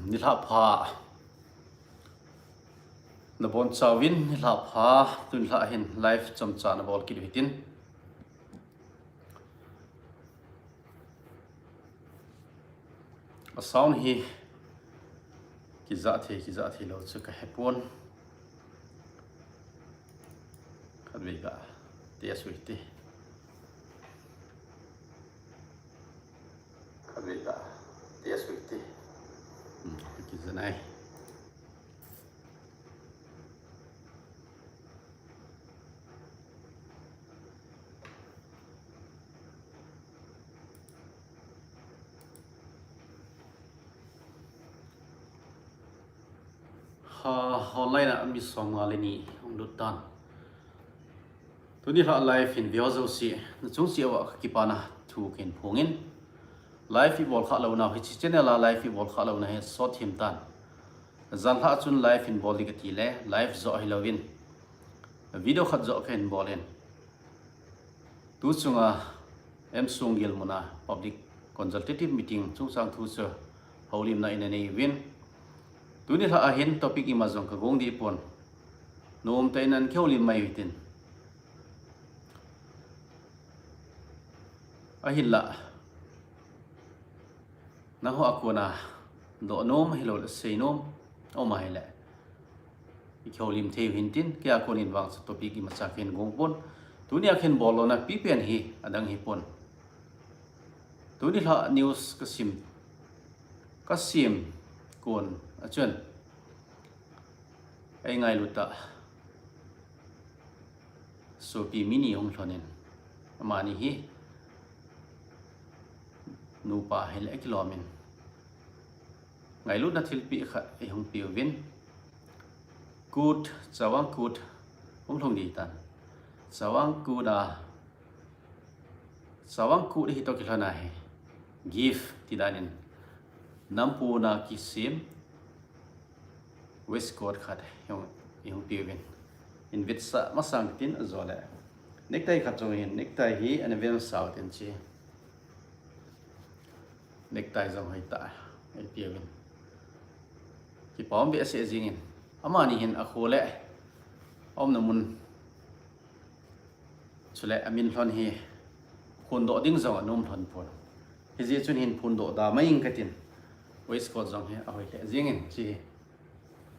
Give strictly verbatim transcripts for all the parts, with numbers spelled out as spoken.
Nilhah pha. Nabonchauvin nilhah pha. Tuni nilhah hin live chomcha nabol kit u hitin. A sound hi kijah thei, kijah thei lou chu kahepon. Khatvei ka test u hite. Khatvei ka test u hite. Hmm, kijah nai. Ha, online a mi som nga le ni hung lut tan. Tuni nilhah live hin view jouse, nachung cheh uva kakipana thu kahin phongin. Live ibol khah louna hiche channel a live ibol khah louna hi sot him tan. Jan nilhah chun live hin bol ding kati le, live joh hilouvin video khat joh kahin bol in. Tu chunga M Songgel muna public consultative meeting chungchang thu chu houlimna in anei uvin. Tuni nilhah a hin topic ima jong kagong deh pon. Nomtah in ana kihoulim mai u hitin. Ahinlah, nangho a kona doh nom hilou le sei nom aum a hile, ikihoulim thei u hintin, kei a konin vang chu topic imacha kahin gong pon. Tunia kahin bol louna pipen hi adang hipon. Tuni nilhah news kasim, kasim kon a chun, eingailut tah sopi mi ni hung lhonin, amani hi nupa hile akilomin, ngailutna thilpeh khat eihung peuvin, kut, Chavang Kut hung lhung ding tan. Chavang Kut a, Chavang Kut hi toh kilhona hi gift ti danin, nampuna kisem waistcoat khat eihung, eihung peuvin, in vetsah masang tin, ajo le necktie khat jong hin, necktie hi ana vemsau tin, hiche necktie jong hoitah eipeuvin, kipa um behseh jengin. Amani hin akho le aumna mun chule amin lhon hi phondoh ding jong anom lhon pon. Hijeh chun hin phondoh da mai ing katin, waistcoat jong hi ahoi lheh jengin, hiche hi,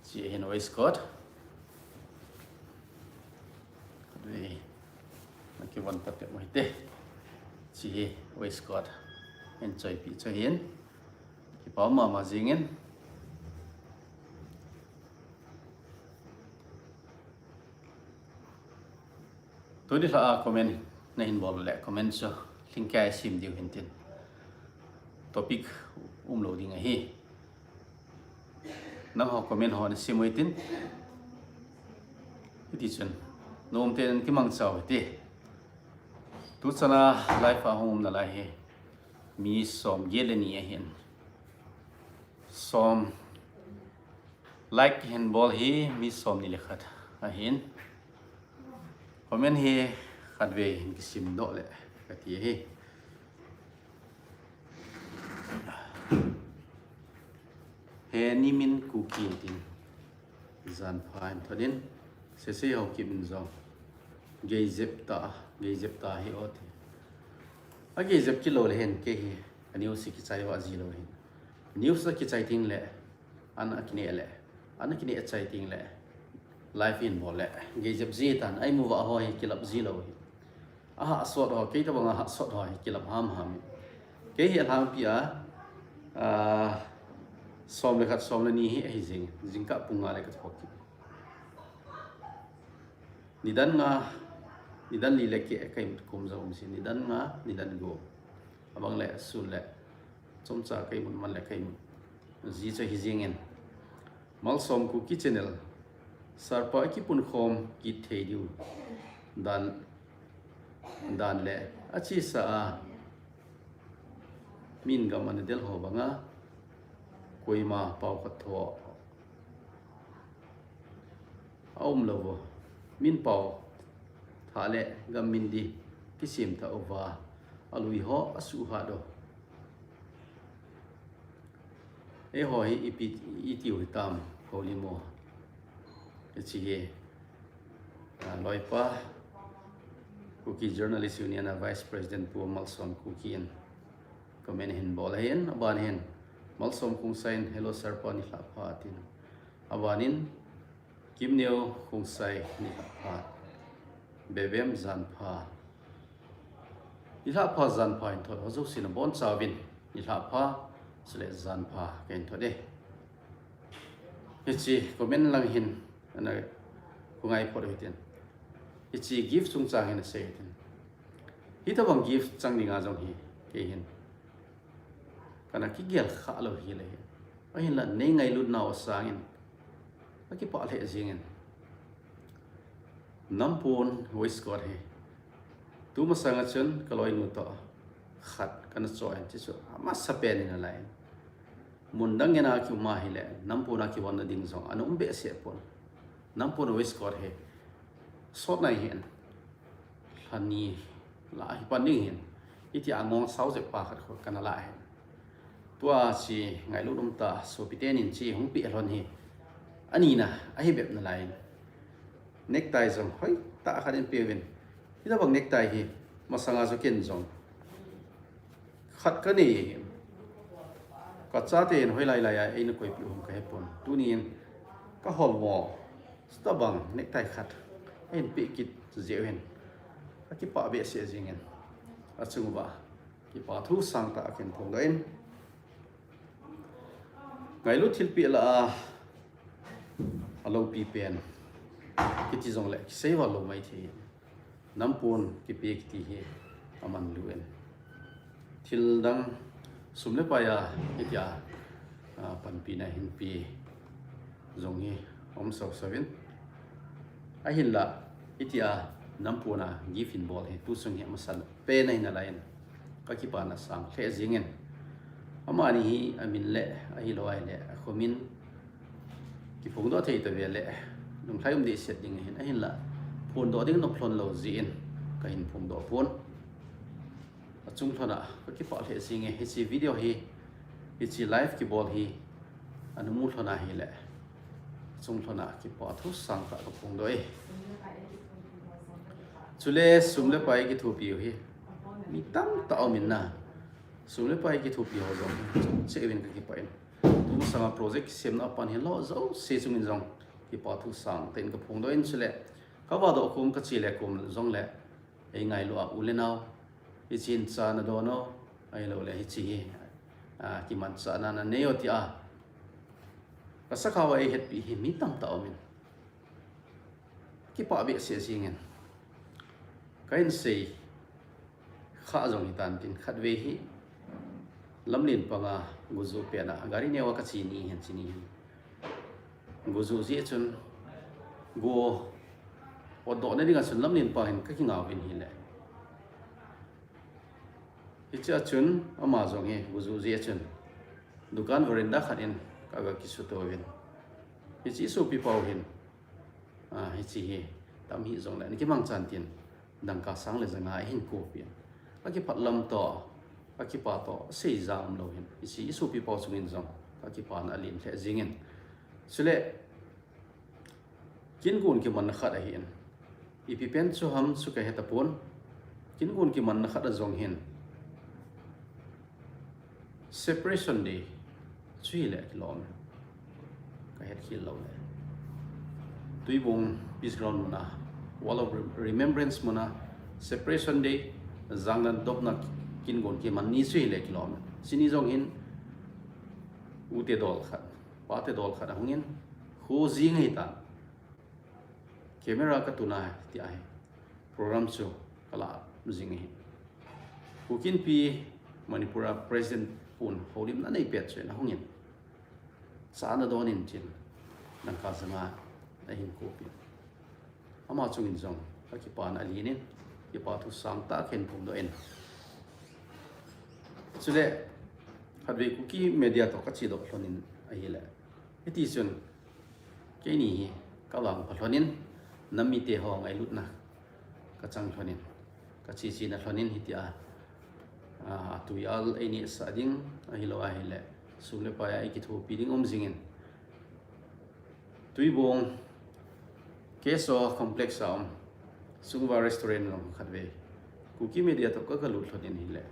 hiche hin waistcoat. Khatvei nakivon pat teh u hite. Hiche hi waistcoat hin choipeh chu hin, kipa um mama jengin. Tuni nilhah a comment nahin bol le comment chu lhingkei a sim diu hintin, topic umlou ding ahi. Nangho comment ho nasim u hitin, hitichun nomtah in kimangchau hite. Tuchana live a hung um nalai hi mi somget le ni ahin, som, like kahin bol hi mi somni le khat ahin, comment hi khatvei hin kisimdoh le kati ahi. Henimin Kuki tin, jan pha in thot in, Sesei Haokip in jong, geijep ta, geijep ta hi o ti. Ageijep kit lou le hin, kei hi a news kichai vah ji lou hin, news akichai teng le, an akineh le, an akineh chai teng le, live in bol le geijep ji tan, a imu vah ho hi kilap ji lou hi. Ahahsot ho, kei tobang ahahsot ho hi kilap hamham in. Kei hi alhangpi a, ah, som le khat, som le ni hi ahi jeng, jingkah pung nga le kathoh kit. Nidan nga, nidan li le keh kaimut kom jong um jin, nidan nga, nidan gup, abang le sun le chomcha kaimut man le kaimut ji chu ahi jengin. Malsom Kuki Channel, Sarpa ikipunkhom kit thei diu dan, dan le achesa a min gam ana del ho banga koima pao khat tho aum lou vo. Min pao thah le gam min di kisem thah uva, alui ho asuhhat u. Eiho hi ipi, itiu hitam, Holy Mo. Hiche hi, ah, loipa, Kuki Journalist Union a Vice President Pu Malsom Kuki in comment ahin bol ahin, aban hin Malsom Khongsai in, "Hello sir pa, nilhah pha," atin. Aban in Kimneo Khongsai, "Nilhah pha, Bebem jan pha." Nilhah pha jan pha hin thot, ho jouse nabonchauvin nilhah pha, chule jan pha kahin thot e. Hiche comment lang hin, ana, khongai phot u hitin. Hiche gift chungchang hin asei hitin. Hitobang gift chang dinga jong hi, kei hin kana kigel kha lou hile hin. Ahinla nei ngailut nau asang in, kakipah lheh jeng in. Nampon waistcoat hi tumasang a chun kaloinu toh khat kana choi in, chuchu amasapen in alai in. Mun dang in a kium ahile, nampon a kivon na ding jong ana um behseh pon. Nampon waistcoat hi sot nai hin, lha ni lah hi pan ding hin, hitia ngong sao jep pa khat khu kana la hin. Tua chu ngailut um tah, sopite nin chu hung peh lhon hi. Anina, ahi bep nalai in. Necktie jong hoitah khat in peuvin. Hitobang necktie hi, masanga chu ken jong khat kanei hi. Kachate in hoilai lai a eina koipeh u ham kahepon. Tunin kahol mo. Chutobang necktie khat ahin peh kit jeh u hin, kakipah behseh jeng in. Achung uva kipa thu sangtah kahin phongdoh in. Ngailut thilpeh lah a, aloupi pen kiti jongle kisei val lou maithei. Nampon kipe kiti hi amanlu in. Thil dang sum le pai a, hitia, a, panpina hinpe jong hi um sousou in. Ahinla, hitia nampon a gift hin bol hi, tu sung hi amasan pen ahi nalai in, kakipana sang lheh jeng in. Amani hi amin le, ahilou ahile, akhomin kiphongdoh thei tave le, lunglhai um dehset ding ahin, ahinla, phondoh ding nop lhon lou jeh in, kahin phongdoh pon. Achung lhon a, kakipah lheh jeng e, hiche video hi, hiche live kibol hi, ana mu lhon ahile, achung lhon a kipa thu sangtah kaphongdoh e. Chule sum le pai kithopi u hi, mi tamtah aumin na. Sum le pai kithopi ho jong, cheh uvin kakipah in. Tumasanga project kisemna apat hin lo jouse chungin jong, kipa thu sangtah in kaphongdoh in chule, kavahdoh kom kache le kom jongle, eingailu a u le nao, hiche hin cha nadon o, ahiloule hiche hi, a, kimanchahna nanei o tia kasakhao a eihetpi hi mi tamtah aumin. Kipah behseh jeng in. Kahin sei kha jong hitan tin, khatvei hi lamlen panga gojuh pet a, gari neo a kache ni hin, che ni hin. Gojuh jeh chun, go otdohna dinga chun lamlen pa hin kakingauvin hile. Hichea chun ama jong hi gojuh jeh chun, dukan veranda khat in kaga kisutouvin. Hiche isopipa u hin, a, hiche hi tam hih jongle ana kimangchan tin, dangka sang le janga eihin kopin. Akiphatlam toh, akipa toh seijam lou hin, hiche isopipa u chungin jong kakipana alen lheh jeng in. Chule, kingon kimanna khat ahin, ipi pen chu ham chu kahetapon. Kingon kimanna khat a jong hin, Separation Day chu hile kilom, kahet khel loule, Tuibong Peace Ground muna, Wall of Remembrance muna, Separation Day, jangdan dopna kingon kiman ni chu hile kilom. Chuni jong hin, ute dol khat, pate dol khat ahungin, kho jing ahitan, camera katun a, tia hi program chu kalah jing ahi. Kuki Inpi Manipur a President pun houlimna neipet chu in ahungin, cha ana donin tin, dangka janga ahin kopin. Ama chungin jong kakipana alen in, kipa thu sangtah kahin phongdoh in. Chule, khatvei Kuki media toh kachedoh lhonin ahile, hitichun, keini hi kavangpha lhonin, nam mite ho ngailutna kachang lhonin, kache chena lhonin hitia, a, tuial einehsah ding, ahilou ahile, sum le pai a i kithopi ding um jingin, Tuibong Keso Complex a um Chungva Restaurant jong khatvei Kuki Media toh ka, ka lut lhon in hile,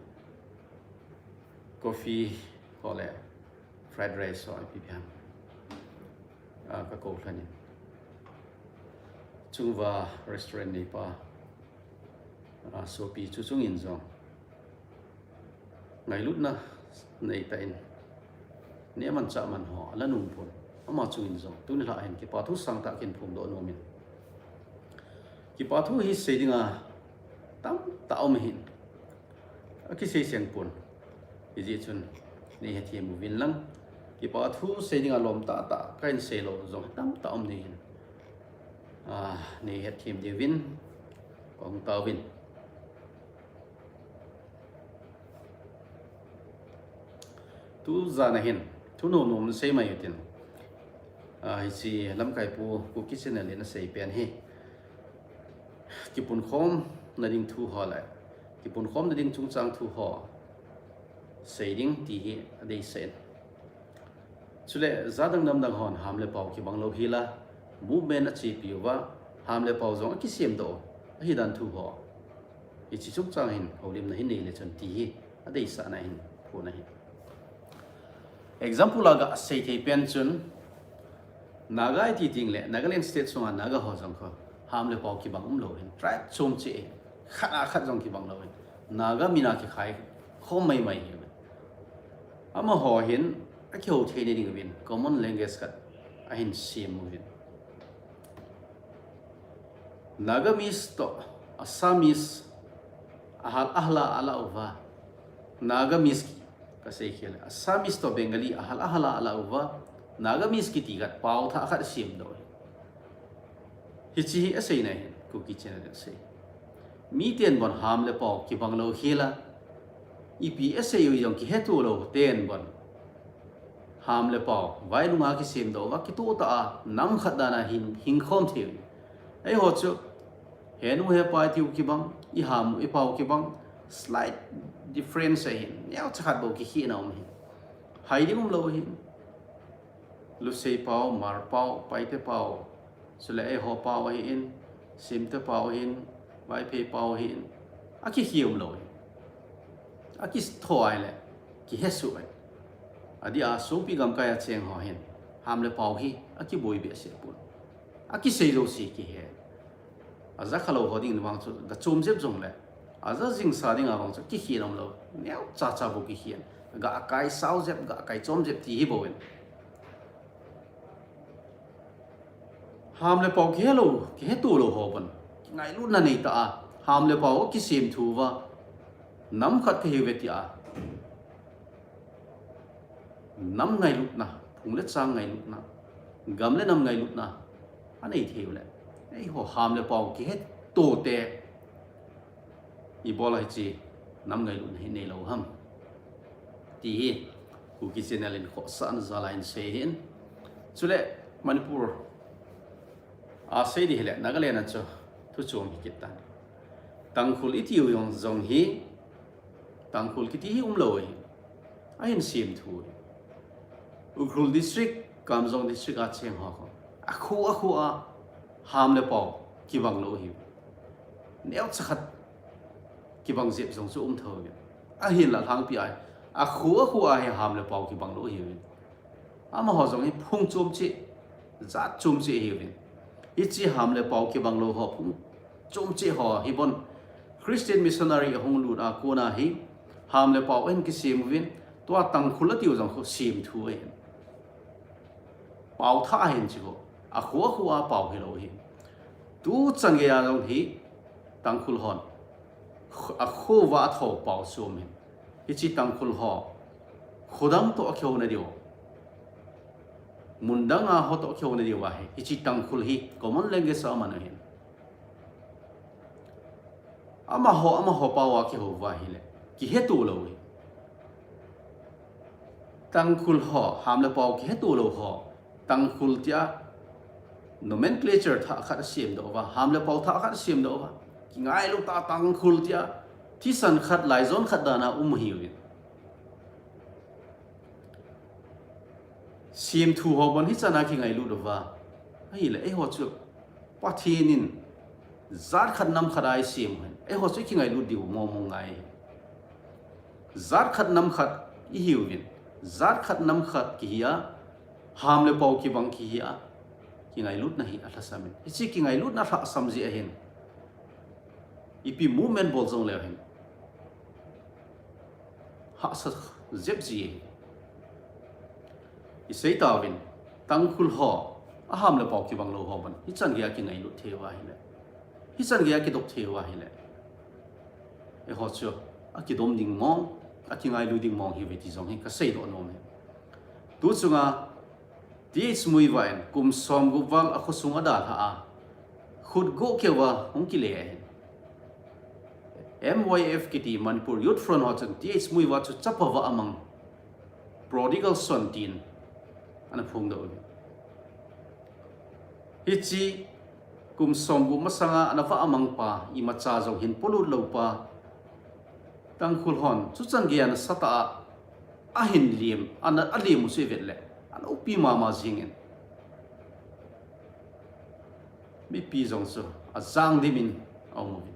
coffee ho le fried rice ho ipi ipi ham, ah, ka kou lhon in, Chungva Restaurant neipa, ah, sopi chu chungin jong ngailutna nei tan, neh man chah man ho ala nung pon. Ama chungin jong tuni lha hin kipa thu sangtah kin phongdoh nom in, kipa thu hi sei dinga tamtah um hin, akisei seng pon. Hijeh chun nei hethem uvin lang, kipa thu sei dinga lom tahtah kahin sei lou jong tamtah um nei hin, ah, nei hethem diuvin kong tauvin. Tujan a hin thu nom nom sei mai utin, ah, hiche lamkai pu Kuki Channel in asei pen hi kipunkhom na ding thu ho le kipunkhom na ding chungchang thu ho sei ding ti hi adeisah in. Chule jat dang dam dang hon ham le pao kibang lou hila, movement achepi uva, ham le pao jong akisem doh u ahi dan thu ho, hiche chungchang hin houlimna hin nei le chun ti hi adeisahna hin phon ahi. Example a gasei thei pen chun, Naga iti ding le Nagaland State sunga Naga ho jong kho ham le pao kibang um lou hin, tribe chom cheh, khat a khat jong kibang lou hin, Naga min a kikhai khom mai mai hi. Amaho hin akihou thei na ding uvin common language khat ahin sem uvin. Nagamese toh Assamese ahal, ahal a ala uva, Nagamese ki, kasei khel, Assamese toh Bengali ahal, ahal a ala uva, Nagamese kiti khat pao thah khat sem doh u hi. Hiche hi aseina hin Kuki Channel in asei. Miten bon ham le pao kibang lou hila, ipi asei u jong kiheto lou ten bon ham le pao vailunga kisem doh uva, kitoh tah a nam khat dan a hin hingkhom thei u. Eiho chu henu hepa itiu kibang, iham u ipao kibang, slight difference ahin, neocha khat bou kikhehna um hi. Hai ding um lou hin. Lusei pao, Hmar pao, Paite pao, chule eiho pao ahin, Simte pao ahin, Vaiphei pao ahin, akikhe um lou hi. Akitho ahile kihesuh ahi. Adeh a sopi gamkai a cheng ho hin ham le pao hi akiboi behseh pon. Akisei jouse kihe. Aja khalou ho ding vang chu gachom jep jongle, aja jingsa dinga vang chu kikhen umlou, neocha cha bou kikhen. Gakai sao jep, gakai chom jep ti hi bouvin. Ham le pao kihelou, kiheto lou ho bon, kingailutna neitah a ham le pao kisem thu uva, nam khat kahiuve tia nam ngailutna, phung le chang ngailutna, gam le nam ngailutna anei thei ule, eiho ham le pao kiheto te ibola hiche nam ngailutna hi neilou ham ti hi Kuki Channel in khohsahna jal a hin sei ahin. Chule Manipur a sei ding hile, Nagaland a chu thu chom hi kit tan. Tangkhul itiu jong, jong hi, Tangkhul kiti hi umlou ahi. Ahin sem thu ahi. Ukhrul District, Kamjong District a cheng ho kho, akho akho a ham le pao kibang lou ahi. Neocha khat kibang jep jong chu um thou ahi. Ahinla lhangpi a, akho akho a hi ham le pao kibang lou ahi. Amaho jong hi phung chom cheh, jat chom cheh ahiuvin. Hiche ham le pao kibang lou ho phung chom cheh ho hi bon Christian missionary ahung lut a kona hi ham le pao ahin kisem uvin, tua Tangkhul atiu jong kho sem thu ahin. Pao thah ahin chi kho, akho akho a pao hilou ahi. Tuchan geiya jong hi Tangkhul hon akho uva atho pao chom ahin. Hiche Tangkhul ho khodang toh akihou nadiu, mundang a ho toh akihou nadiu ahi. Hiche Tangkhul hi common language a aman ahin. Amaho, amaho pao a kihou uva ahile kiheto lou ahi. Tangkhul ho, ham le pao kiheto lou ho, Tangkhul tia nomenclature thah khat asem doh uva, ham le pao thah khat asem doh uva, kingailu tah a Tangkhul tia thisan khat, laijon khat dan a um ahiuvin. Semthu ho bon hichan a kingailut uva ahile, eiho chu Pathen in jat khat nam khat a eisem u ahin, eiho chu ikingailut diu mong mong ngai. Jat khat nam khat ihiuvin, jat khat nam khat kihi a, ham le pao kibang kihi a, kingailutna hi alhasam in. Hiche kingailutna alhasam jeh ahin, ipi movement bol jongleu hin hahsa jep ji ahi. Isei tauvin, Tangkhul ho, aham le pao kibang lou ho bon hichan geiya kingailut thei uva ahile, hichan geiya kidop thei uva ahile, eiho chu akidom ding mong, akingailu ding mong hiuve ti jong hi kaseidoh nom e. Tu chunga Th Muivah in kum somgup val akhosung adalhah a, khut go keuva hung kile ahin, M Y F kiti Manipur Youth Front ho chun Th Muivah chu chapa vah amang, prodigal son tin ana phongdoh uve. Hiche kum somgup masanga ana vah amang pa, imacha jong hin polut lou pa, Tangkhul hon chuchan geiya nasatah a ahin lem, ana, alem u chu ivet le, aloupi mama jengin, mipi jong chu ajang dimin aum uvin.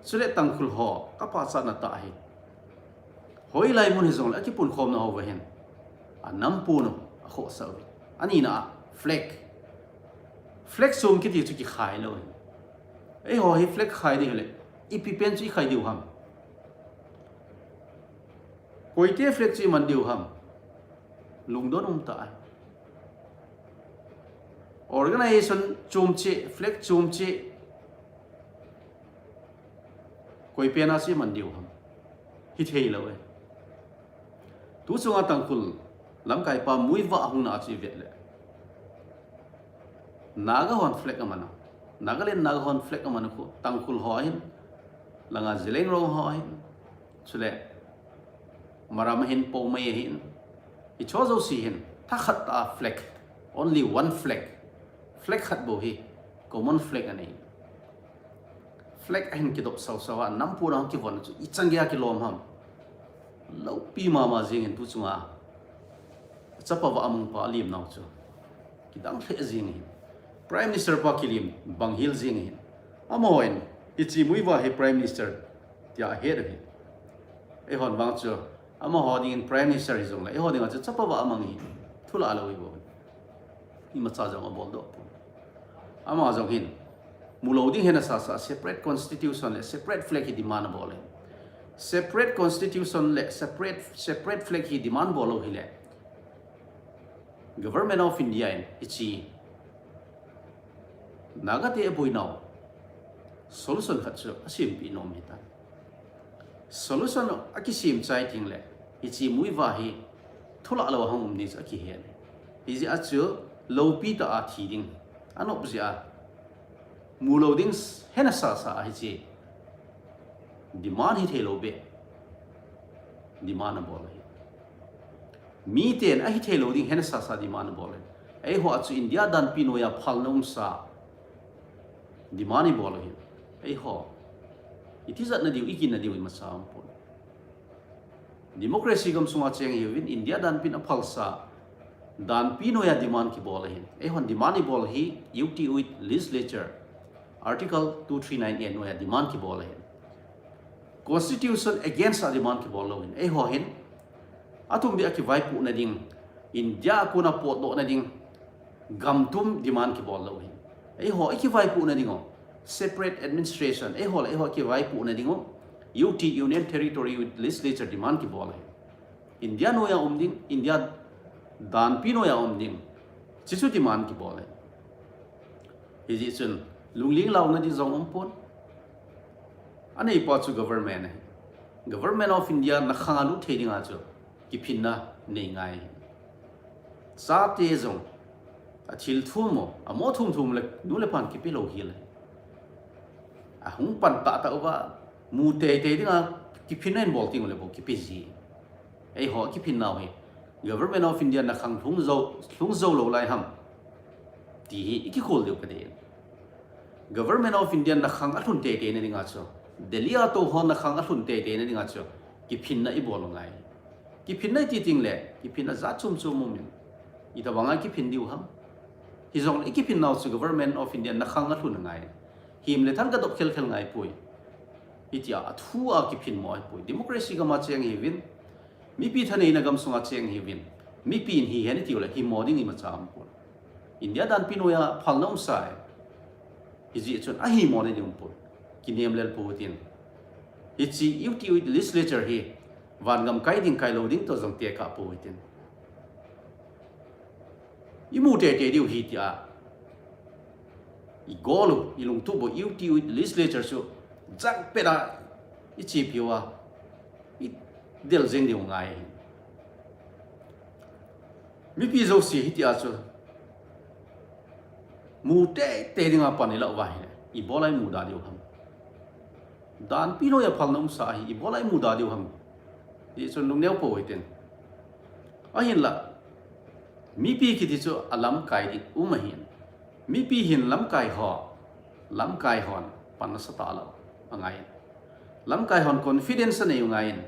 Chule Tangkhul ho kapachatna tah hi, hoilai mun hijongle akipunkhomna houva hin anam pon u akhohsah uvin. Anina a, flag. Flag chom kiti chu kikhai lou ahin. Eiho hi flag khai ding hile, ipi pen chu ikhai diu ham? Koite flag chu iman diu ham? Lungdon umtah a, organization chom cheh, flag chom cheh, koi pen a chu iman diu ham? Hithei lou e. Tu chunga Tangkhul lamkaipa Muivah ahungna a chu ivet le, Naga hon flag aman a, Nagaland Naga hon flag aman a khu, Tangkhul ho ahin, langa Zeliangrong ho ahin, chule Maram ahin, Poumai ahin, hicho jouse hin thakhat tah a flag, only one flag, flag khat bou hi common flag anei. Flag ahin kidop sausau a, nam pon a hung kivon chu ichan geiya kilom ham? Loupi mama jengin tu chunga chapa vah amang pa alemnau chu kidang lheh jeng ahin. Prime Minister pa kilem bang hel jeng ahin. Amahon hiche Muivah hi Prime Minister tia ahet u ahi. Eihon vang chu amaho dingin Prime Minister hijongle, eiho dinga chu chapa vah amang hi thulah lou hibou. Imacha jong aboldoh pon. Ama jong hin mulou ding hena sasa, separate constitution le separate flag hi demand abol e. Separate constitution le separate, separate flag hi demand bol lou hile, Government of India in hiche Naga te aboinau solution khat chu asempeh nom ahitan. Solution akisem chai tengle, hiche Muivah hi thulah lou a hung um ding chu akihen e. Hijeh a chu loupi tah a thi ding, anop jeh a mulou ding hena sasa a hiche demand hithei lou beh demand abol ahi. Miten ahithei lou ding hena sasa demand abol ahi. Eiho a chu India danpi noiya phalna umsa demand ibol u ahi. Eiho itijatna diu, iginna diu imacha aumpon. Democracy gamsunga cheng ihiuvin, India danpin aphalsa danpi noiya demand kibol ahin. Eihon demand ibol hi U T with legislature, Article two three nine A noiya demand kibol ahin. Constitution against a demand kibol lou ahin. Eiho hin atumbeh a kivaipohna ding, India a kona potdohna ding, gam tum demand kibol lou ahin. Eiho ikivaipohna dingu separate administration, eiho le eiho ikivaipohna dingu U T, Union Territory with Legislature demand kibol ahin. India noiya um ding, India danpi noiya um ding, chuchu demand kibol ahin. Hijeh chun lungling launa ding jong umpon. Aneipa chu government ahi. Government of India nakhang a lut thei dinga chu kiphinna nei ngai ahi. Chate jong athil thum u, amo thum thum le nu le pan kipe lou hel ahi. Ahung pan tahtah uva mu teitei dinga kiphinna in bol teng ule bou kipe ji. Eiho kiphinnau hi Government of India nakhang lhung jou, lhung jou lou lai ham ti hi ikikhol diu kadei. Government of India nakhang alhun teiteina dinga chu, Delhi a tou ho nakhang alhun teiteina dinga chu kiphinna ibol u ngai. Kiphinna iti tengle kiphinna jat chom chom umin, Itobang a kiphin diu ham. Hijongle ikiphin nau chu Government of India nakhang alhun angai. Him le thang kadop khelkhel ngai poi. Hitia athu a kiphin mo ahipoi. Democracy gam a cheng hiuvin. Mipi thaneina gam sunga cheng hiuvin. Mipi in hihen itiu le himo ding imacha umpoi. India danpi noiya phalna umsa e. Hijeh chun ahimo na ding umpoi. Kinem lel pou hitin. Hiche U T legislature hi vangam kai ding kai lou ding toh jong tekah pou hitin. Imu teitei diu hi tia igol u, ilungtup u, U T legislature chu jangpet a ichepi uva idel jeng diu ngai. Mipi jouse hitia chu mu teitei dinga pan ilah uva ahile, ibola imuda diu ham. Danpi noiya phalna umsa ahi, ibola imuda diu ham. Hichun lungneo pou hitin. Ahinla, mipi kiti chu alamkai ding um ahin. Mipi hin lamkai ho, lamkai hon pan nasatah lou angaiyin. Lamkai hon confidence anei u ngaiyin.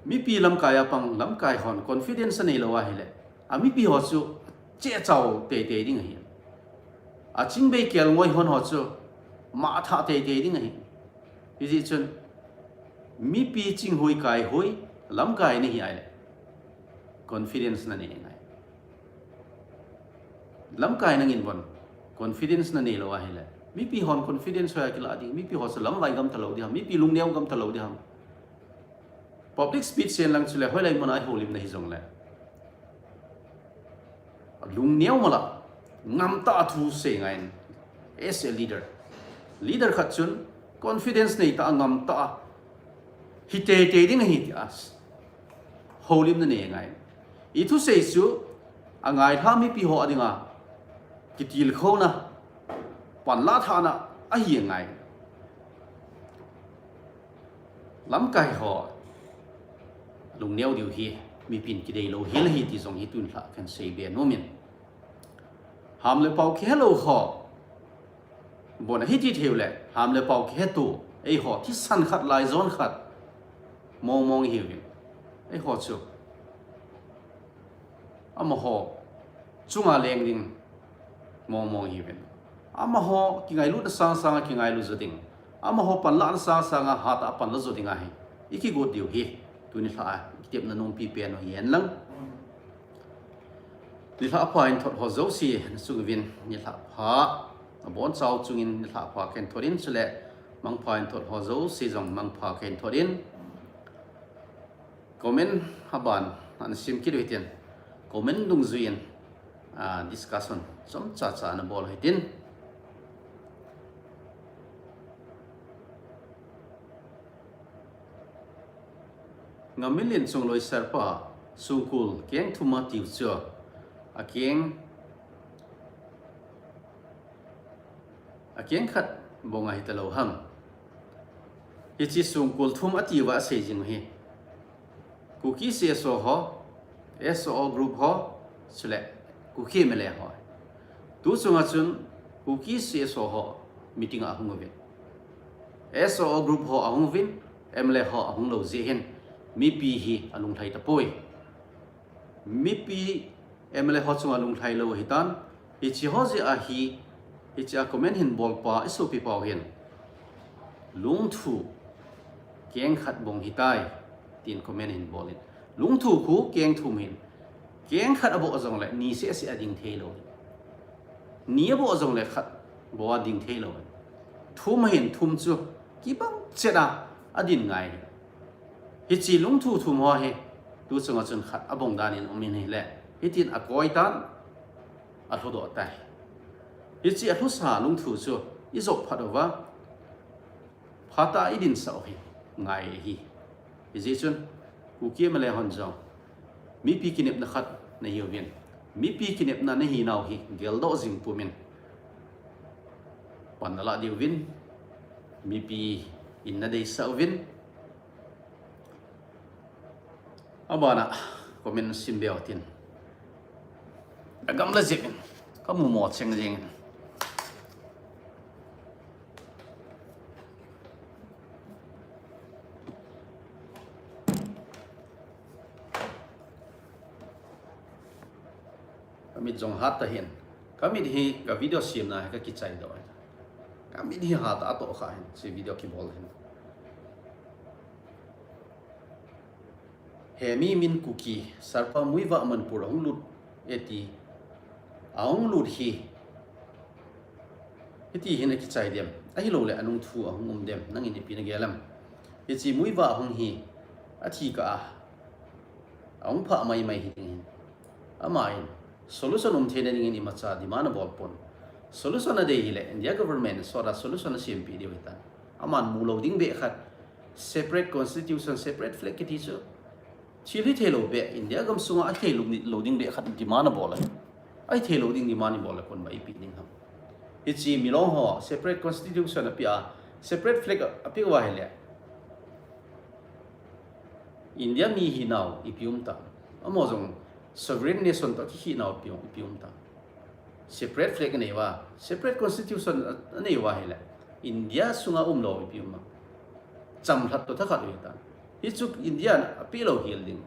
Mipi lamkai a pang lamkai hon confidence anei lou ahile, amipi ho chu chehchau teitei ding ahin. Achingbei kelngoi hon ho chu mathah teitei ding ahin. Hijeh chun mipi chinghui kaihui lamkai nahi ahile confidence nanei ngai. Lamkai nangin bon confidence nanei lou ahile, mipi hon confidence hoiya kilah ding, mipi ho chu lamvai gam talou ding ham, mipi lungneo gam talou ding ham. Public speech sen lang chule hoilai muna ihoulimna hijongle, lungneo mala, ngamtah a thu sei ngaiyin, as a leader. Leader khat chun confidence neitah a, ngamtah a hi teitei ding ahi tia houlimna nei ngai. Ithusei chu angailha mipi ho a dinga kitilkhouna, panlah thahna ahi ngai. Lamkai ho lungneo diu hi mipin kideilou hel ahi ti jong hi tun lha kahin seibe nomin. Ham le pao kihelou ho bon ahiti theiu le, ham le pao kihetu eiho thisan khat, laijon khat mongmong ihiuvin. Eiho chu amaho chunga leng ding mongmong ihiuvin. Amaho kingailutna sangsanga kingailut jo ding, amaho panlahna sangsanga hatah a panla jo ding ahi. Ikigot diu hi tuni lha a kitepna nompi pen u hihen lang. Nilhah pha in thot ho jouse nachung uvin nilhah pha, abonchau chungin nilhah pha kahin thot in, chule mangpha in thot ho jouse jong mangpha kahin thot in. Comment aban ana sim kit u hitin, comment dungjuiyin, ah, discussion chomcha cha ana bol u hitin. Ngamminlen Chungloi Serpa, songkul keng thum atiu chu, akeng, akeng khat bong ahi talou ham. Hiche songkul thum atiuva asei jing u hi Kuki C S O ho, S O O group ho, chule Kuki M L A ho. Tu chunga chun Kuki C S O ho meeting a ahung uvin, S O O group ho ahung uvin, M L A ho ahung lou jeh hin mipi hi alunglhai tapoi. Mipi M L A ho chunga lunglhai lou ahitan, hiche ho jeh a hi, hiche a comment hin bolpa isopipa u hin lungthu keng khat bong hitai, tin comment hin bol in. Lungthu khu keng thum hin, keng khat aboh jongle ni sehseh a ding theilou. Ni aboh jongle khat bou a ding theilou. Thum ahin, thum chu kibang chet a adin ngai. Hiche lungthu thum ho hi tu chunga chun khat abong dan in um in ahile, hitin akoi tan, alhudoh tai. Hiche alhusa lungthu chu ijop phat uva, phatah a idinsah u hi ngai ahi. Hijeh chun Kuki M L A hon jong mipi kinepna khat nahiuvin, mipi kinepna nahinau hi geldoh jing pumin pan nalah diuvin, mipi in nadeisah uvin. Abana comment simbe u hitin, agamla jep in kamu mo cheng jeng in. jong hat ta hin. Ka mit hi ka video siam na hi ka kichai doh. Ka mit hi hat a to kha hin. Si video kibol hin. Hemi Min Kuki, Sarpa Muivah Manipur ahung lut e ti. Ahung lut hi. Hiti hin akichai dem. Ahilou le anung thu ahung um dem. Nangin ipi na gel em. Hichi Muivah ahung hi. Athi kah a. Ahung phah mai mai hi ding hin. Ama in. Solution um theina dingin imacha demand abol pon. Solution adei hile. India government sot a solution asem pi diu hitan. Aman mu lou ding beh khat. Separate constitution, separate flag kiti chu. Thil hi thei lou beh, India gam sunga a thei lou ni, lou ding beh khat demand abol a. Ahi thei lou ding demand ibol a kon ba ipi ding ham. Hichi Milong ho, separate constitution api a, separate flag api uva hile. India mi hi nau ipi um ta. Amaho jong sovereign nation to kihi nau ipi um, ipi um ta. Separate flag anei uva, separate constitution anei uva hile. India sunga um lou ipi um a. Chamlhat to thakhat u hitan. Hichu India in api lou hel ding.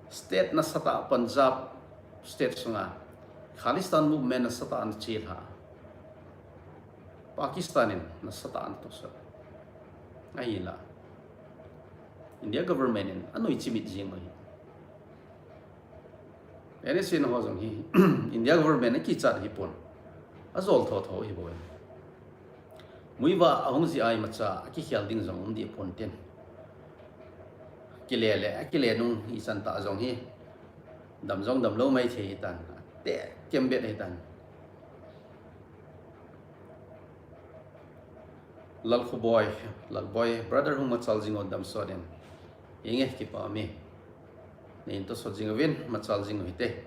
State nasatah Punjab state sunga. Khalistan movement nasatah ana chelha. Pakistan in nasatah ana tosot. Ahinla. India government in anoi chimit jing u hi. N S C N ho jong hi India government akichat hi pon. Ajol tho tho hi bou. Muivah ahung ji a imacha akikhel ding jong um di pon tin. Kile le, akile nung ichan ta jong hi. Dam jong dam lou mai thei hitan. Te kembet hitan. Lalkhoboi, Lalboi, brother hung machal jing o dam sot in. Inge kipa mi. Nei in tosot jing uvin, machal jing u hite.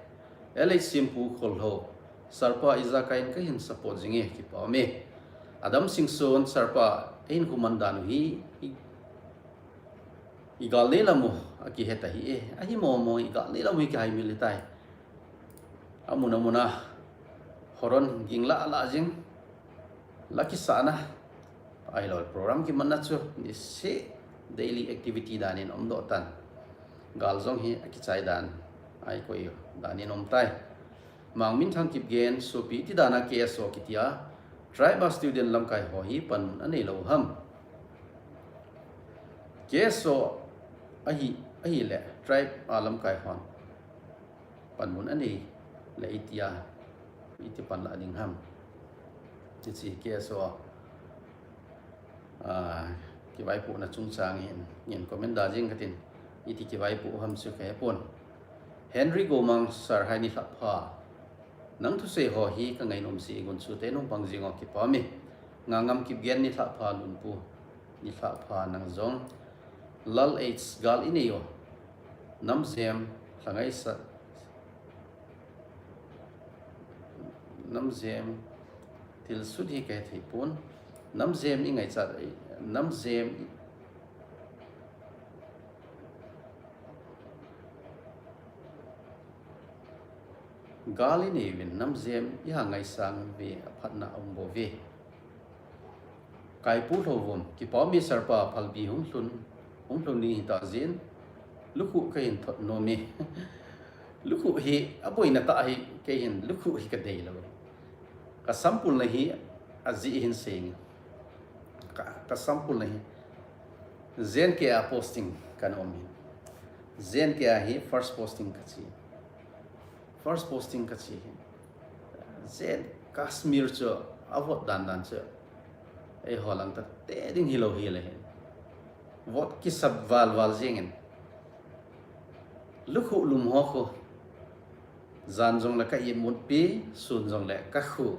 L H Simpu Kholho, Sarpa ijakai in kahin support jing e, kipa mi. Adam Singson, Sarpa, eihin kuman dan u hi, i, igal nei lam u, akihet ahi e. Ahi mo mo, igal nei lam u hi kihai mil hitai. Amun amun a, horon ging la la jing, la kisahna, ahilou program kimanna chu, nise daily activity dan in um doh tan. Gal jong hi akichai dan, ai koi dan in um tai. Mangminthang Kipgen, sopi ti dan a K S O kiti a, tribe a student lamkai ho hi panmun anei lou ham. K S O ahi, ahile, tribe a lamkai hon. Panmun anei le itia, iti pan la ding ham. Hichi K S O, ah, kivaipohna chungchang hin, ngen comment da jing katin, iti kivaipoh ham chu kahe pon. Henry Gomang sir hai ni lhah pha. Nang thusei ho hi kangai nom si gun chu te nung pang jing o kipa mi. Ngangam Kipgen ni lhah pha Lunpu. Ni lhah pha nang jong. Lal H gal inei o. Namjem, lhangai sa. Namjem, thil sut hi kahe thei pon. Namjem ingaichat, namjem i-, gal inei uvin namjem iha ngaisang uve aphatna aum bou ve. Kaipu Lhouvum, kipa mi Sarpa phalbi hung lhun, hung lhun ding hita jin, lukhuh kahin thot nom e. Lukhuh hi, aboina tah hi, kei hin lukhuh hi kadei lou. Ka sampulna hi, ajeh hin seng. Ka, ka sampulna hi, J N K a posting kana um hin. J N K a hi first posting kachi. First posting kachi hi. Jen Kashmir chu a vote dan dan chu eiho lang ta te ding hilou hile hin. Vote kisap val val jeng in. Lukhuh lum ho khu. Jan jong le ka imut pi, sun jong le ka khu.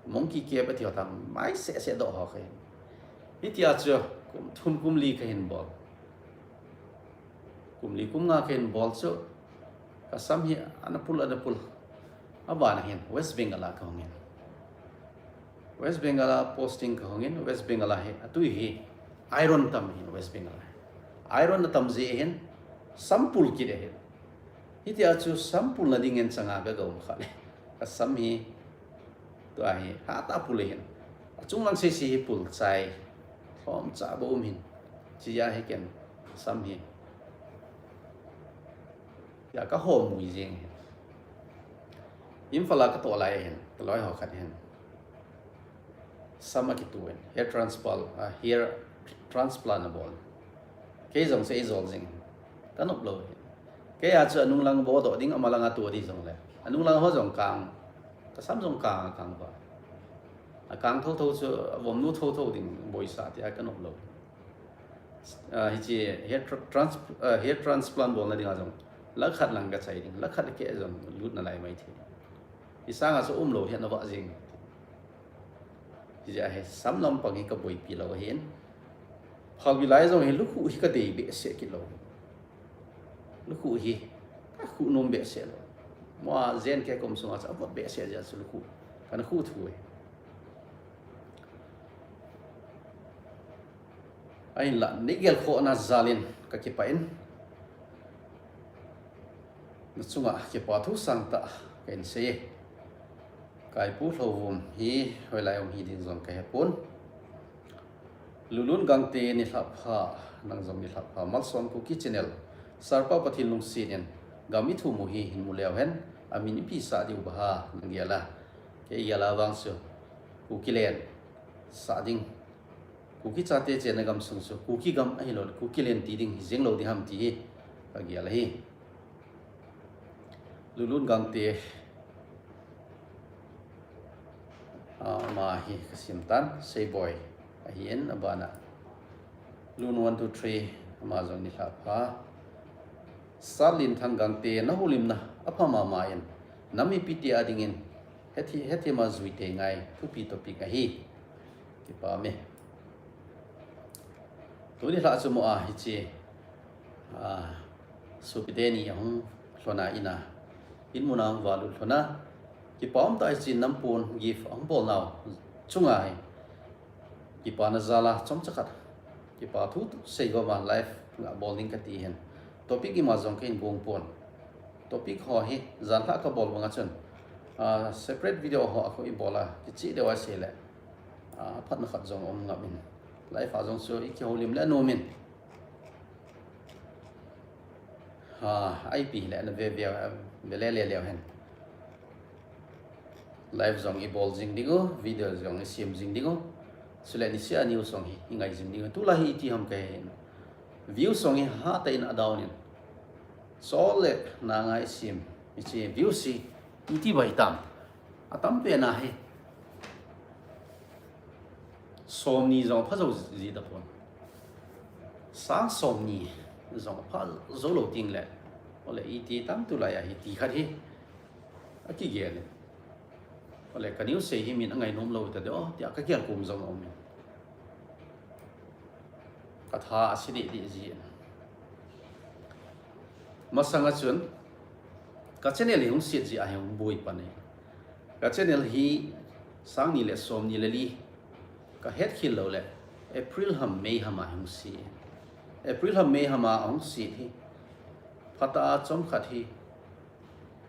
Monkey cap ati ho tang mai seh seh doh ho kha hin. Hitia chu kum thum kum li kahin bol. Kum li kum nga kahin bol chu. Ka sam hi ana pul, ana pul. Abana hin West Bengal a kahung in. West Bengal a posting kahung in, West Bengal a hi, atui hi iron tam hin West Bengal a. Iron atam jeh hin, sam pul kit ahin. Hitia chu sam pulna dingin changa ka gom kha le. Ka sam hi, tua hi, hatah a pul ahin. Achung lang seh seh hi pul chai. Lhomcha bou um hin. Chia hi ken, sam hi. Tia ka hom mui jeng hin. Imphal a katoh lai hin, kaloi ho khat hin, sam akituh in, hair transplant, ah, hair transplant abol. Kei jong chu eijol jing, kanop lou hin. Kei a chu anung lang bodoh ding, ama lang a tua ding jongle, anung lang ho jong kang, kasam jong kang, akang ba. Akang thotho chu, avomnu thotho ding boisa tia kanop lou. Ah, hiche hair tra-, trans-, ah, hair transplant bolna dinga jong lakh khat lang kachai ding, lakh khat keh jong lut nalai maithei. Hisanga chu umlou hi ana vah jing. Hijeh a hi sam lampang hi kaboipi lou ahin. Phalbi lai jong hi lukhuh hi kadei behseh kit lou. Lukhuh hi kakhuh nom behseh lou. Mo a jen kei kom sunga chu avot behseh jeh a chu lukhuh kana khuh thu e. Ahinla, neigelkhohna jal in kakipah in, nachunga kipa thu sangtah kahin sei e. Kaipu Lhouvum hi hoilai um hiding jong kahepon. Lulun Gangte nilhah pha, nang jong nilhah pha. Malsong Kuki Channel, Sarpa Pathen lungset in gam ithum u hi hin mu leu hen, amin ipi sah diu ham nagel a? Kei gel a vang chu Kukiland sah ding, Kuki chate chenna gamsung chu Kuki gam ahilou le Kukiland ti ding hijeng lou ding ham ti hi kagel ahi. Lulun Gangte, ah, ama hi kasim tan, Seiboi ahin, abana Lun one two three, ama jong nilhah pha. Satlinthang Gangte, nahoulimna apha mama in, nam mipite a dingin hethi-, hethem a jui tei ngai, thupi topic ahi. Kipah e. Tuni lhah chu mo a hiche, ah, sopite ni ahung lhon a, in a, in mun a hung valut lhon a, kipa umtah hiche nampon gift ahung bol nau chunga hi kipana jal a chomcha khat kipa thu sei gom a live ngah bol ding kati hin. Topic ima jong kahin gong pon. Topic ho hi janlhah kabol banga chun, ah, separate video ho a khu ibol a, kicheh deu a sei le, ah, phatna khat jong um ngap in. Live a jong chu ikihoulim le anom in. Ah, ipi hile ana ve ve, ve le le leu hen. Live jong ibol jing ding u, video jong isem jing ding u. Chule niseh a news jong hi ingai jing ding u. Tulai hi iti ham kahe. Views jong hi hatah in adown in. Chule nanga isem, hiche views hi iti bai tam. Atam pen a hi somni jong apha jou ji tapon. Sang somni jong apha jou lou tengle, ole iti tam tulai a hi ti khat hi akigel in. Ole ka news sei hi min angai nom lou ta de o, tia kagel kom jong aum in. Katha ase deh deh ji. Masanga chun ka channel hi hung set ji a hi hung boi pan e. Ka channel hi sang ni le som ni le li kahet khel lou le April ham May ham a hung set. April ham May ham a hung set hi phatah a chomkhat hi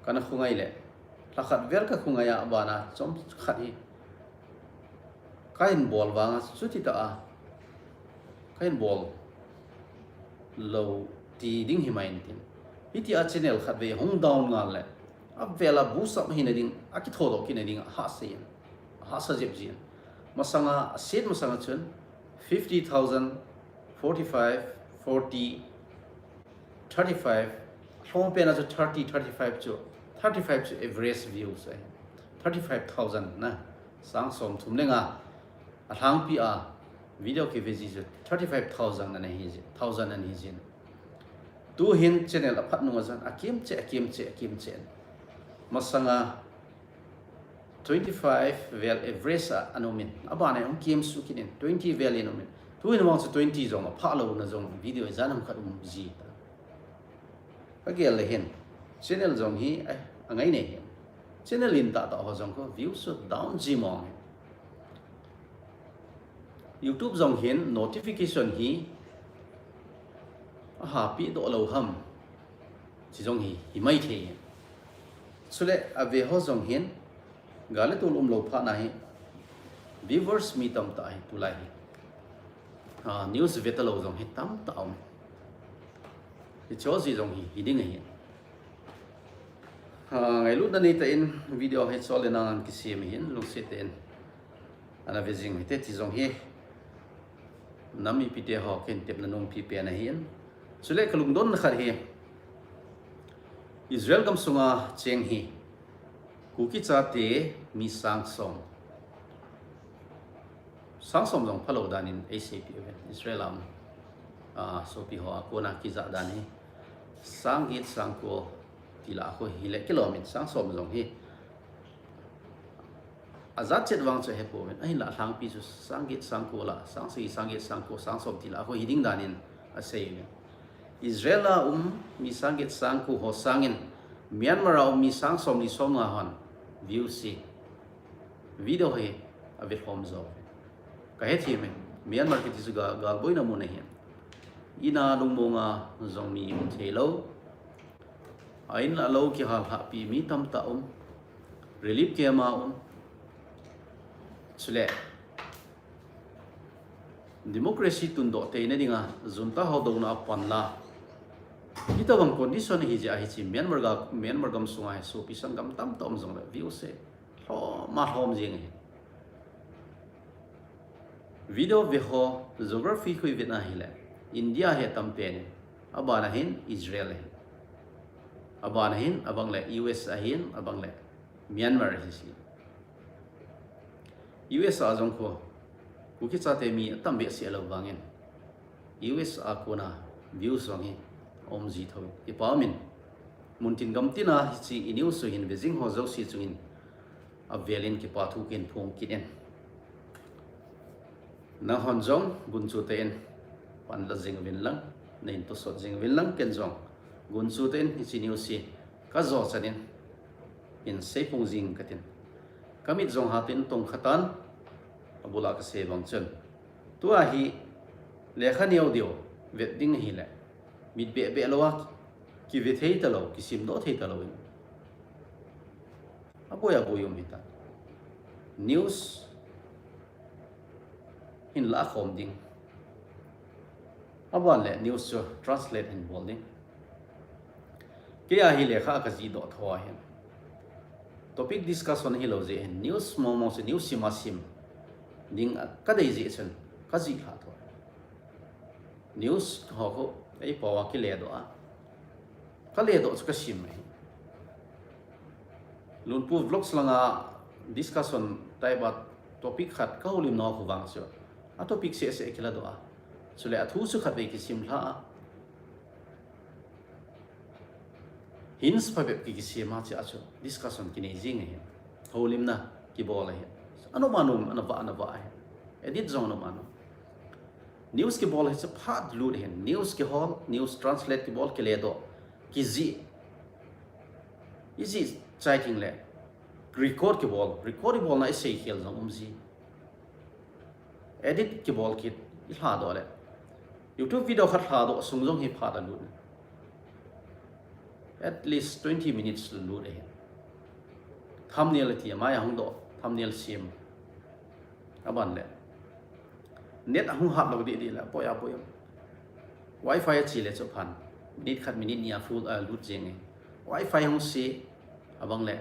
kana khongai le, lhakhat vel kakhongai a, abana chomkhat hi kahin bol vanga chuti tah a kahin bol lou ti ding himai intin. Hitia channel khatvei hung down ngal le, avel a boost up hina ding, akithodoh kit na ding ahahsa jep jin. Masanga, aset masanga chun fifty thousand, forty-five, forty, thirty-five, alhom pen a chu thirty, thirty-five chu, thirty-five chu average views ahi. Thirty-five thousand na, sang som thum le nga, alhangpi a video kive ji chu thirty-five thousand ana hi ji, thousand ana hi ji. Tuhin channel aphat nunga chun akimche, akimche, akimche. Masanga twenty-five vel average a ana um in, abana hung kimsuh kit in, twenty vel in um in. Tuhin vang chu twenty jong aphah louna jong video ijat ham khat um ji ta. Kagel le hin, channel jong hi, eh, angai nei hin. Channel in tahtah ho jong khu views chu down ji mong hin. YouTube jong hin notification hi ahahpeh doh lou ham, chi jong hi, himai thei hin. Chule ave ho jong hin, gal le tol umlou phat na hi, viewers mi tamtah hi tulai hi, ah, news ve talou jong hi tamtah um. Hiche ho ji jong hi, hi ding ahi. Ah, ngailutna neitah in video hi chol le nang kisem ahin, lungset tah in ana ve jing u hite ti jong hi nam mipite ho ken tepna nungpi pen ahin. Chule ka lungdonna khat hi Israel gam sunga cheng hi Kuki chate mi sang som, sang som jong phalou dan in eiseipeh uvin, Israel a um, ah, sopi ho a kona kijah dan hi sang get sang ko ti lah a khu hile kilom in, sang som jong hi ajat chet vang chu hepouvin, ahinlah alhangpi chu sang get sang ko lah, sang sagi, sang get sang ko, sang som ti lah a khu hiding dan in asei uvin. Israel a um mi sang get sang ko ho sangin Myanmar a um mi sang somli somnga hon views hi video hi avelhom jo uve. Ka hethem e, Myanmar kiti chu ga, galboina mun ahi. In a lungmonga jong mi um theilou, a in a lou kihal hahpi mi tamtah um, relief camp a um, chule democracy tundoh theina dinga junta ho douna a panla, hitobang condition ahijeh a hiche Myanmar ga, Myanmar gam sunga hi sopi sanggam tamtah um jongle views hi lhom a lhom jeng ahi. Video ve ho geography khu ivet na hile India hi atam pen in, abana hin Israel ahin, abana hin abang le U S ahin, abang le Myanmar ahi si. U S a jong khu Kuki chate mi atam behseh lou vangin U S a kona views jong hi aum ji thou. Kipa umin, muntin gamtin a hiche i news u hin ve jing ho jouse chungin avelin kipa thu kahin phong kit in. Nanghon jong gunchu tah in panla jing uvin lang, nahin tosot jing uvin lang, ken jong gunchu tah in hiche news hi kajo chan in hin seiphong jing katin. Kamit jong hatah in tong khatan, abul a kasei bang chun, tua hi lekha neo deu vet ding ahile mit behbeh lou a kive thei talou, kisimdoh thei talou in aboi aboi um hita. News hin lahkhom ding, aban le news chu translate hin bol ding. Kei a hi lekha kajihdoh tho ahin, topic discussion hilou jeh hin news mong mong chu news sim a sim ding kadei jeh chun kajih lhah tho. News ho khu eipao a kiledoh a, kaledoh chu kasim ahi. Lunpu Vlogs langa discussion type a topic khat kahoulimna khu vang chu a topic sehseh kiladoh a, chule athu chu khatvei kisim lhah a, hints phabep ki, kisem a, chea chu discussion kinei jing ahin, houlimna kibol ahin, anom anom, ana vah ana vah ahin, edit jong anom anom. News kibol hi chu phat lut ahin, news kihol, news translate kibol, kiledoh, kijih, ijih chai tengle record kibol, record ibolna iseikhel jong um ji. Edit kibol kit, ilhadoh le YouTube video khat lhadoh sung jong hi phat alut, at least twenty minutes lut ahin. Thumbnail ati, amai ahung doh, thumbnail sem, aban le net ahung hatlou deh deh le apoi apoi, wifi ache le chu phan, minute khat minute ni a full alut jeng e. Wifi hung se, abang le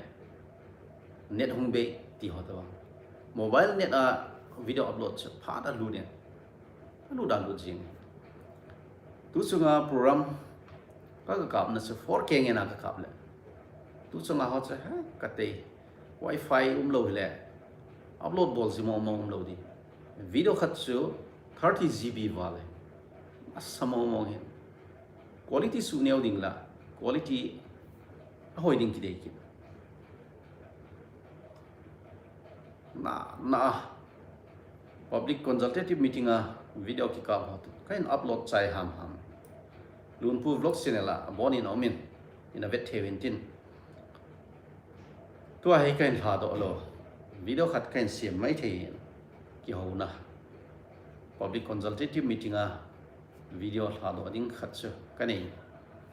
net hung bei ti ho tobang, mobile net a video upload chu phat alut in, alut alut jeng e. Tuchunga program ka, kakapna chu four K ngen a kakap le, tuchunga ho chu he katei, wifi umlou hile upload bol ji mong mong umlou ding. Video khat chu thirty G B val e, asa mong mong hin, quality suh neo ding la quality ahoi ding kidei kit. Na, na, public consultative meeting a video kikap ho chu kahin upload chai ham ham. Lunpu Vlog channel a abonin aumin, ina vet thei uvin tin. Tua hi kahin lhadoh lou, video khat kahin sem maithei in, kihouna, public consultative meeting a video lhadoh ding khat chu kanei.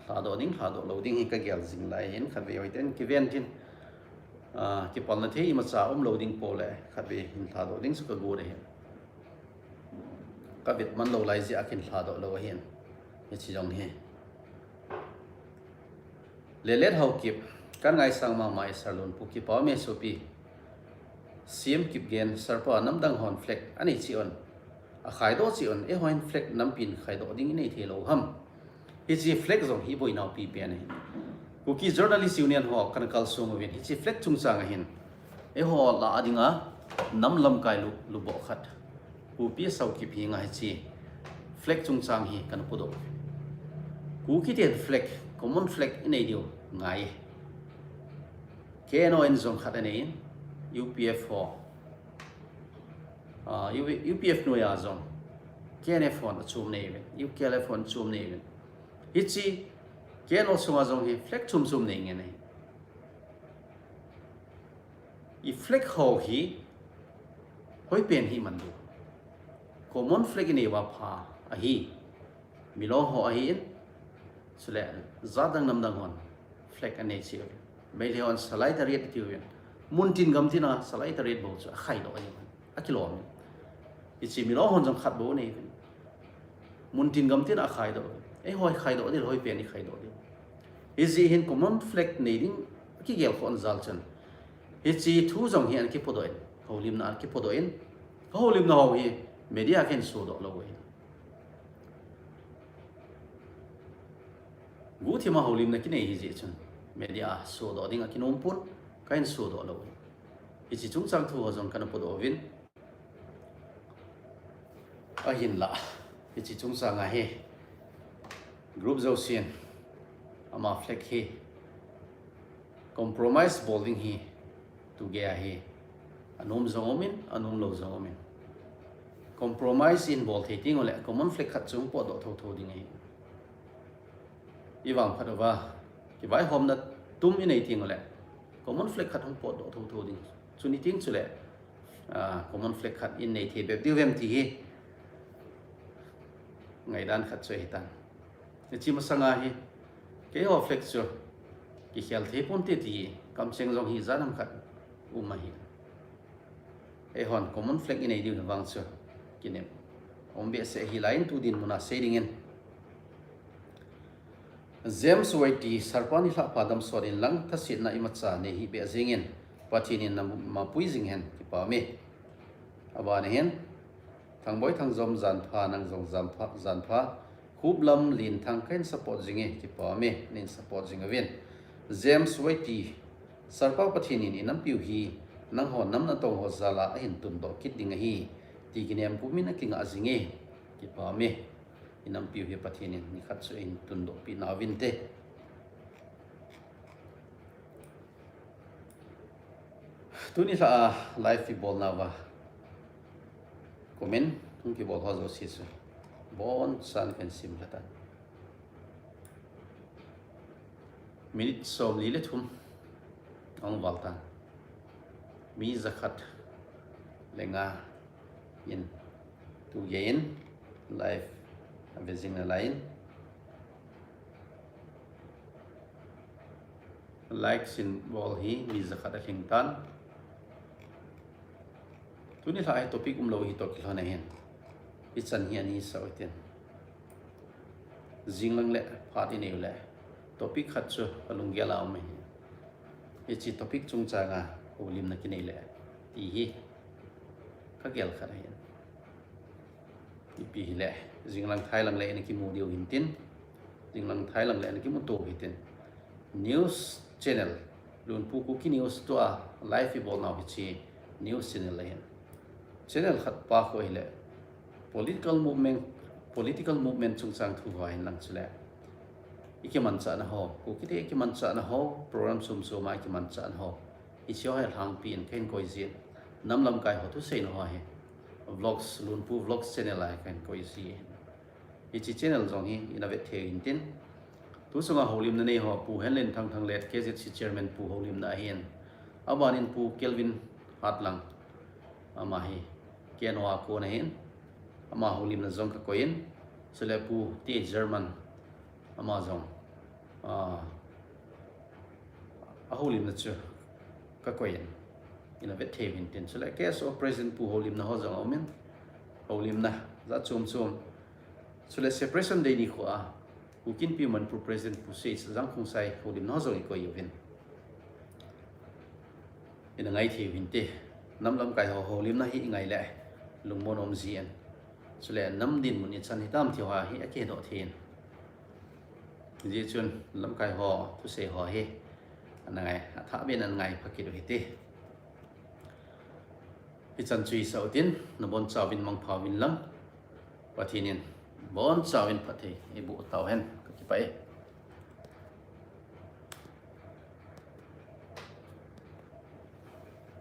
Lhadoh ding lhadoh lou ding hi kagel jing lai hin, khatvei hoiten kiven tin, ah, kipalna thei imacha umlou ding pole, khatvei hin lhadoh ding chu kagot ahin, kavet man lou lai jeh a kahin lhadoh lou ahin. Hiche jong hi Lelet Haokip, Kan ngaisang mama e Sir Lunpu, kipa ume sopi. C M Kipgen, Sir pa namdang hon flag anei cheh un, akhaidoh cheh un, eihon flag nampin khaidoh ding inei thei lou ham. Hiche flag jong hi boinau pipen ahi. Kuki Journalist Union ho kana kalsong uvin, hiche flag chungchang ahin, eiho lah a dinga nam lamkai lu, luboh khat, Pu P S Haokip henga hiche flag chungchang hi kana podoh. Kuki ten flag, common flag inei diu ngai. K N O in jong khat anei in, U P F ho, ah, U P F noiya jong K N F hon achom nei uvin, U K L F hon achom nei uvin. Hiche K N O sunga jong hi flag chom chom nei ngen ahi. I flag ho hi hoipen hi man diu. Common flag inei uva pha ahi. Milong ho ahin, chule jat dang nam dang hon flag anei cheh uvin. Meitei hon salai tariat atiuvin. Muntin gamtina salai tariat bou chu akhaidoh ahi. Akilom. Hiche milong hon jong khat bou anei uvin. Muntin gamtina akhaidoh uvin. Eiho khaidoh ding, hoipen ikhaidoh ding. Hijeh hin common flag nei ding kigel khon jal chun, hiche thu jong hi ana kipodoh in, houlimna ana kipodoh in, houlimna ho hi media kahin sodoh lou ahi. Guhthima houlimna kinei hijeh chun media sodoh ding akinom pon, kahin sodoh lou ahi. Hiche chungchang thu ho jong kana podoh uvin. Ahinlah, hiche chungchang a hi group jousen ama flag hi compromise bol ding hi tugei a hi anom jong umin, anom lou jong umin. Compromise in bol thei teng uleh common flag khat chu hung potdoh thotho ding ahi. Ivang phat uva kivaihomna tum inei teng uleh common flag khat hung potdoh thotho ding. Chuni teng chuleh, ah, common flag khat inei thei bep diu vem ti hi ngaidan khat chu ahitan. Hiche masanga hi keiho flag chu kikhel thei ponte ti kamcheng jong hi ijat ham khat um ahi. Eihon common flag inei diu hi vang chu kinem um behseh ahi laiyin tu dinmun a sei dingin, James Waiti, Sir pa nilhah pha damsot inlang, thasetna imacha nei hih beh jengin, Pathen in nama pui jing hen, kipa ume. Abana hin, Thangboi Thangjom, jan pha, nang jong jan pha, jan pha, Khuplam Lenthang kahin support jinge, kipa ume, neihin support jing uvin. James Waiti, Sir pa Pathen in inampiu hi, nangho nam natong ho jal a ahin tundoh kit ding ahi, ti kinem pumin akingah jinge, kipa ume. Inampiu hi Pathen in nikhat chu ahin tundoh peh nauvinte. Tuni lha a live ibol nauva comment hung kibol ho jouse chu abonchan kahin sim lha tan. Minute somli le thum ahung val tan. Mi jakhat le nga in tugei in live ave jing nalaiyin, like symbol hi mi jakhat alhing tan. Tuni lha hi topic umlou hitoh kilhon ahin, ichan hi ani sah u hitin. Jinglang le phat inei uleh topic khat chu kalunggel a um ahi. Hiche topic chungchang a houlimna kinei le ti hi kagel khat ahin. Ipi hileh, jinglang thailang le ina kimu diu hintin, jinglang thailang le ina kimuto hitin. News channel, Lunpu Kuki News tua live ibol nau hiche news channel ahin. Channel khat pa kho hileh, political movement, political movement chungchang thu ho ahin lang chuleh, ikimanchahna ho, Kukite ikimanchahna ho, program sum sum a ikimanchahna ho, hiche ho hi alhangpi in kahin koi jin. Nam lamkai ho thuseina ho hi vlogs, Lunpu Vlogs channel a hi kahin koi jin. Hiche channel jong hi ina vet thei hintin. Tu sunga houlimna nei ho, Pu Henlenthang Thanglet, K Z C chairman pu houlimna ahin. Abanin Pu Kelvin Hatlang, ama hi K N O a kon ahin. Ama houlimna jong kakoi in. Chuleh Pu T German, ama jong, ah, ahoulimna chu kakoi in, ina vet thei hintin. Chuleh K S O president pu houlimna ho jong aumin, houlimna jat chom chom. Chuleh separation day nikho a Kuki Inpi Manipur president Pu Sage Jangkhongsai houlimna ho jong ikoi uvin. ina ngai thei u hinte. Nam lamkai ho houlimna hi i ngai le lungmon um jin, chule nam dinmun ichan hitam ti ho hi akihedoh thei in. Hijeh chun lamkai ho thusei ho hi ana ngai, athah beh in ana ngai pha kit u hite. Hichan chu isah utin, nabonchauvin mangpha uvin lang. Pathen in bonchauvin phatthei eiboh tauhen, kakipah e.